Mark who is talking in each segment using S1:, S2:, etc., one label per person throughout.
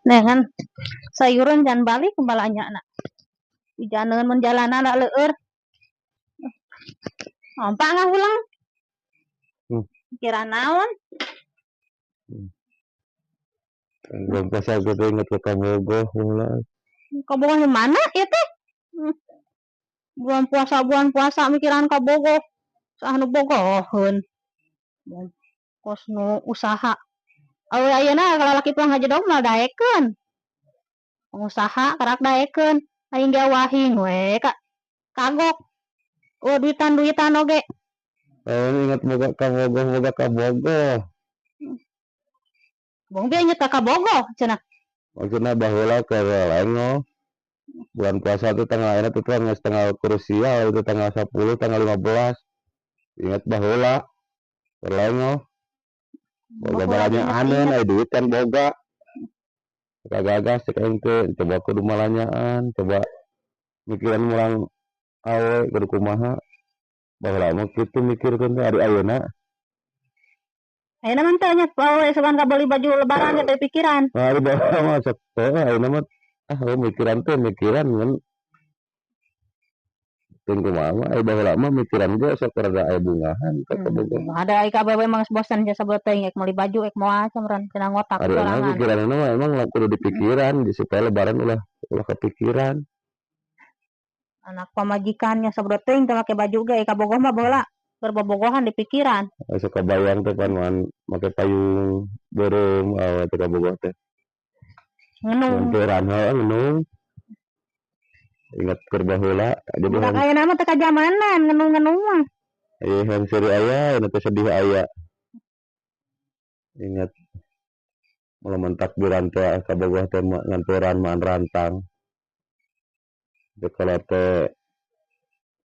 S1: Neangan sayuran jangan balik balanya na. Hujaneun mun jalanan da leur. Ompa ngahulang. Kira naon?
S2: Belum pas aku tuh inget ke kabogoh ulah.
S1: Kabogoh di mana ieu teh? Bulan puasa mikiran kabogoh. Saha nu bogoheun. Kos nu usaha. Awe ayeuna lalaki pulang haji dong moal daekeun. Pengusaha karak daekeun. Aing ge wahing we ka kagok. Oh, duitan-duitan oge.
S2: Oh, ingat boga kabogoh, boga kabogoh.
S1: Bong ge inget ka kabogoh cenah.
S2: Maksudnya baheula ke lengo. Bulan puasa itu tanggal itu tanggal tanggal krusial itu tanggal 10, tanggal 15. Ingat baheula lengo. Boga balanyaan aya duit kan boga. Kagagas cek aing teh, coba kudu malanyaan, coba mikiran mulang awe kudu kumaha. Baheula mah kitu mikirkeun teh ari ayeuna.
S1: Ayeuna mah teu nya awewe sugan kabeli baju lebaran ge teu pikiran.
S2: Nah, ari baheula mah sok teh ayeuna mah ah mikiran teh mikiran ngan teuing kumaha mah ari baheula mah mikiran ge sok rada aya bungahan ka kabogoh.
S1: Ada ai ka awewe mah geus bosen jasa teuing ek meuli baju ek moal cameureun cenah ngotak
S2: Ari emang
S1: sorangan.
S2: Pikiranna mah emang kudu dipikiran supaya lebaran ulah ulah kepikiran.
S1: Anak pamajikan nya sabeureut teuing teu make baju ge kabogoh mah baheula keur bobogohan di pikiran.
S2: Sok kabayang teh pan make payung beureum awewe teh kabogoh teh.
S1: Ngenung.
S2: Nganturan heueuh ngenung. Ingat keur baheula jadi
S1: Budak ayeuna mah teu kajamanan ngenung-ngenung mah.
S2: Ieu hayang seuri aya, anu teh sedih aya. Ingat momen takbiran teh kabogoh teh nganturan maan rantang. Teu kalau teh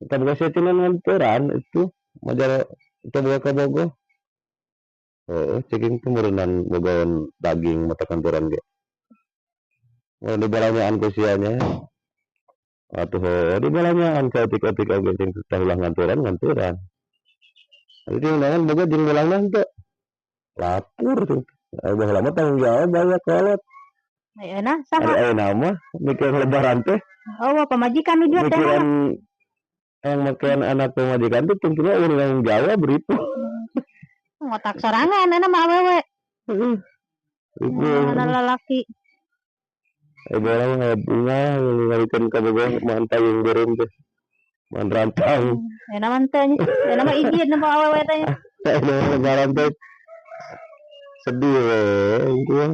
S2: kabogoh tina nganturan itu majar kabogoh kabogoh. Heeh, ceking teh meureunan bogaeun daging mata kanturan ge. Mun dibalanyaan ku sia nya. Atuh heueuh dibalanyaan saeutik-eutik oge cing teh ulah nganturan nganturan. Jadi undangan boga jeung mulangna henteu. Lapur tuh. Baheula mah tanggung jawab aya kolot.
S1: Ayeuna saha?
S2: Ari ayeuna mah mikiran lebaran teh.
S1: Oh, pamajikan nu jual teh.
S2: Mikiran yang makan anak pamajikan tuh tentunya udah tanggung jawab ripuh.
S1: Ngotak sorangan ayeuna mah awewe.
S2: Heeh. Ripuh.
S1: Mana lalaki.
S2: Eh baheula mah bunga ngalikeun kabogoh maan payung beureum teh. Maan rantang.
S1: Ayeuna mah henteu nya. Ayeuna mah izin mah awewe teh.
S2: Ayeuna lebaran teh sedih we itu.